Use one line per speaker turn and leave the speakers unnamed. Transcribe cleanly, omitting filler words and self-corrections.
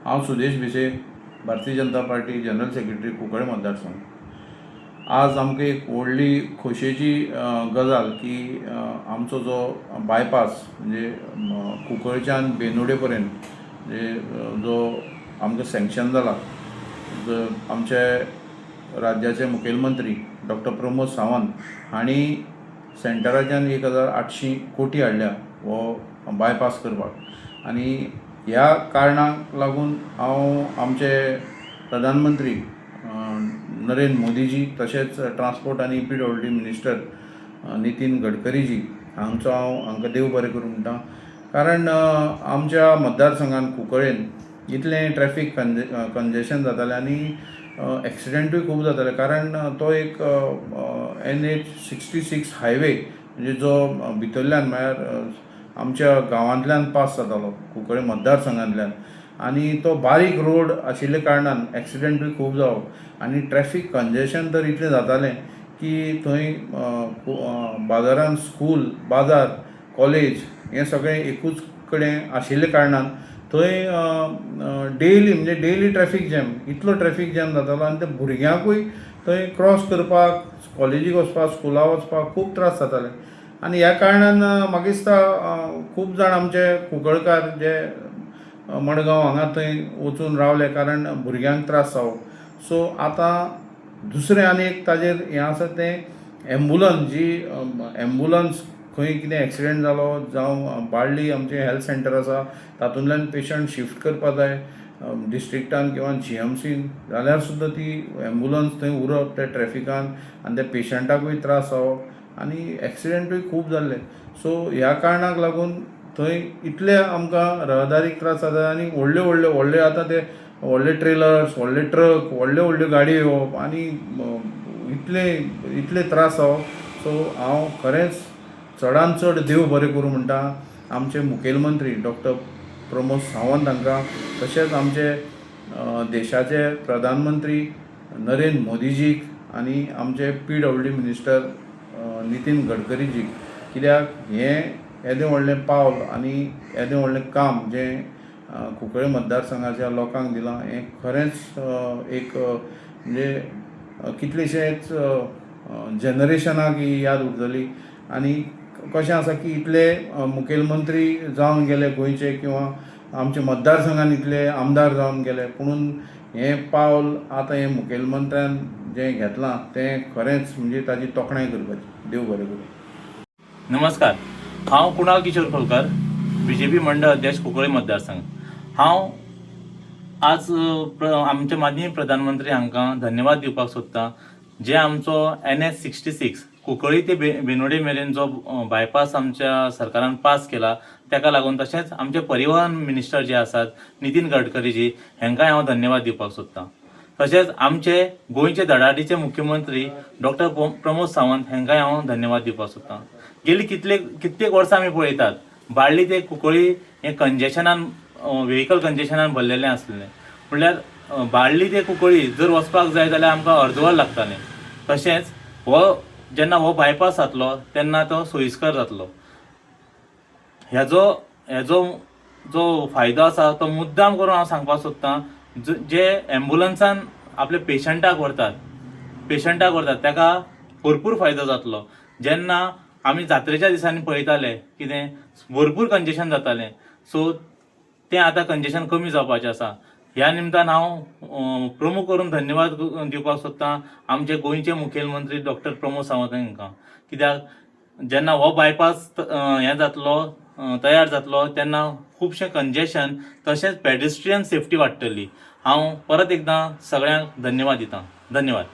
हांव Sudesh Bhise, Bharatiya Janata party general secretary, Cuncolim मतदारसंघ. आज आमकां एक व्हडली खोशयेची गजाल की आमचो जो बायपास, म्हणजे कुंकळच्यान बेनोडे पर्यंत, म्हणजे जो आमकां सँक्शन जाला, आमचे राज्याचे मुखेलमंत्री डॉक्टर प्रमोद सावंत हांणी सेंटराच्यान 1800 कोटी हाडल्या हो बायपास करपाक. आनी ह्या कारणाक लागून हांव आमचे प्रधानमंत्री नरेंद्र मोदीजी, तशेंच ट्रान्सपोर्ट आनी पीडब्ल्यूडी मिनिस्टर नितीन गडकरीजी हांचो हांव हांकां देव बरें करूं म्हणटा. कारण आमच्या मतदारसंघान कुंकळ्ळेन इतलें ट्रॅफीक कंजेशन जातालें आनी एक्सिडंटूय खूब जाताले, कारण तो एक NH 66 highway, म्हणजे जो भितरल्यान, म्हळ्यार आमच्या गांवांतल्यान पास जातालो, कुंकळे मतदारसंघांतल्यान, आनी तो बारीक रोड आशिल्ल्या कारणान एक्सिडंटूय खूब जावप आनी ट्रॅफीक कंजेशन तर इतलें जातालें की थंय बाजारान स्कूल, बाजार, कॉलेज हें सगळें एकूच कडेन आशिल्ल्या कारणान थंय डेली, म्हणजे डेली ट्रॅफीक जॅम, इतलो ट्रॅफीक जॅम जातालो आनी त्या भुरग्यांकूय थंय क्रॉस करपाक, कॉलेजीक वचपाक, स्कुलाक वचपाक खूब त्रास जाताले. आनी ह्या कारणान म्हाका दिसता खूब जाण आमचे कुंकळकार जे मडगांव हांगा थंय वचून रावले, कारण भुरग्यांक त्रास जावप. सो आतां दुसरें आनी एक ताजेर हें आसा, तें एम्बुलंस, जी एम्बुलंस खंय कितें एक्सिडंट जालो जावं बाळ्ळी आमचें हेल्थ सेंटर आसा, तातूंतल्यान पेशंट शिफ्ट करपा जाय डिस्ट्रिक्टान किंवा जीएमसीन जाल्यार सुद्दां ती एम्बुलंस थंय उरप त्या ट्रॅफिकान आनी त्या पेशंटाकूय त्रास जावप आनी एक्सिडंटूय खूब जाल्ले. सो ह्या कारणाक लागून थंय इतले आमकां रहदारीक त्रास जाता आनी व्हडले व्हडले व्हडले आतां ते व्हडले ट्रेलर्स, व्हडले ट्रक, व्हडल्यो व्हडल्यो गाडयो येवप आनी इतले इतले त्रास जावप. सो हांव खरेंच चडान चड देव बरें करूं म्हणटा आमचे मुखेलमंत्री डॉक्टर प्रमोद सावंत हांकां, तशेंच आमचे देशाचे प्रधानमंत्री नरेंद्र मोदीजीक आनी आमचे पीडब्ल्यूडी मिनिस्टर नितीन गडकरीजीक, कित्याक हें येदें व्हडलें पावल आनी येदें व्हडलें काम जें कुंकळे मतदारसंघाच्या लोकांक दिलां, हें खरेंच एक म्हणजे कितलेशेच जनरेशनाक ही याद उरतली. आनी कशें आसा की इतले मुखेलमंत्री जावन गेले गोंयचे किंवा आमच्या मतदारसंघान इतले आमदार जावन गेले, पुणून हें पावल आतां हें मुखेलमंत्र्यान जें घेतलां तें खरेंच म्हणजे ताजी तोखणाय करपाची. देव बरें करूं.
नमस्कार, हांव कुणाल किशोर खोलकर, बीजेपी मंडळ अध्यक्ष, कुंकळी मतदारसंघ. हांव आज आमचे माननीय प्रधानमंत्री हांकां धन्यवाद दिवपाक सोदता, जे आमचो NH 66 Cuncolim ते बेनोडे मेरेन जो बायपास आमच्या सरकारान पास केला ताका लागून, तशेंच आमचे परिवहन मिनिस्टर जे आसात नितीन गडकरीजी, हांकांय हांव धन्यवाद दिवपाक सोदता. तशेंच आमचे गोंयचे धडाडीचे मुख्यमंत्री डॉक्टर प्रमोद सावंत हांकांय हांव धन्यवाद दिवपाक सोदता. गेली कितले कित्येक वर्सां आमी पळयतात, बाळ्ळी ते कुंकळी हें कंजेशनान, व्हेकल कंजेशनान भरलेलें आसलें. म्हणल्यार बाळ्ळी ते कुंकळी जर वचपाक जाय जाल्यार आमकां अर्दवर लागतालें. तशेंच हो जेन्ना हो बायपास जातलो तेन्ना तो सोयीस्कर जातलो. हेजो जो फायदो आसा तो मुद्दाम करून हांव सांगपाक सोदतां, जे एम्बुलन्सान आपल्या पेशंटाक व्हरतात ताका भरपूर फायदो जातलो. जेन्ना आमी जात्रेच्या दिसांनी पळयताले कितें भरपूर कंजेशन जातालें, सो तें आतां कंजेशन कमी जावपाचें आसा. ह्या निमतान हांव प्रमुख करून धन्यवाद दिवपाक सोदतां आमचे गोंयचे मुखेलमंत्री डॉक्टर प्रमोद सावंत हांकां, कित्याक जेन्ना हो बायपास हें जातलो, तयार जातलो, तेन्ना खुबशें कंजेशन तशेंच पेडेस्ट्रियन सेफ्टी वाडटली. हांव परत एकदां सगळ्यांक धन्यवाद दितां. धन्यवाद.